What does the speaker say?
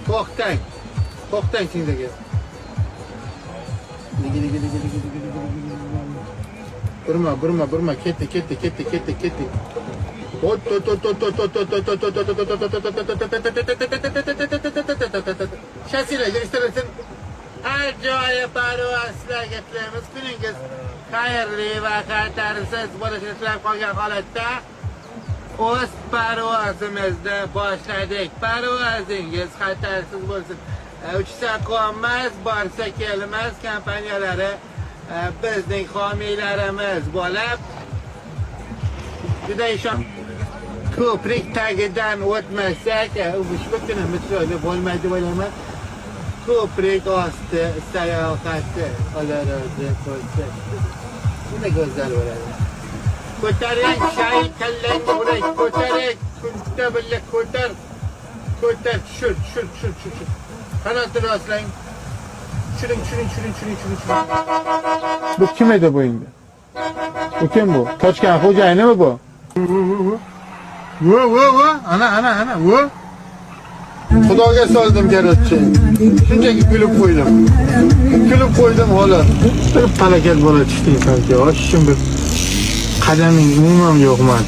To'xtang. To'xtang shundaga. Burma, burma, burma. Ketdi, ketdi, ketdi, ketdi, ketdi. Shasilar yig'ishtirilsin. Ajoyib parvoz sizlarga tilaymiz. Kuningiz xayrli va xatarsiz bo'lishini tilab qolgan holatda o'z parvozimizni boshladik. Parvozingiz xatarsiz bo'lsin. Uchsa qo'nmas, borsa kelmas kompaniyalari bizning homiylarimiz bo'lib, juda ishon ko'prik tagidan o'tmasak, ushbu kunimiz chiroyli bo'lmaydi deb o'ylayman. Ko'prik osti sayohati Alloh rozi bo'lsin. Juda go'zal bo'ladi. Ko'taring, shay kallangni uray, ko'taring, kunda birga ko'tar. Ko'tar, tushir, tushir, tushir, tushir. Qanotni rostlang. Tushiring, tushiring, tushiring, tushiring, tushiring. Bu kim edi bu endi? Bu kim bu? Tochkan xo'jayinimi bu? Vo, vo, vo. Ana, ana, ana, vo. Xudoga soldim, короче. Shunchaki kulib qo'ydim. Kulib qo'ydim xolos. Bir palakat bola tushding sanki. Shim bir qadaming umuman yo'qman.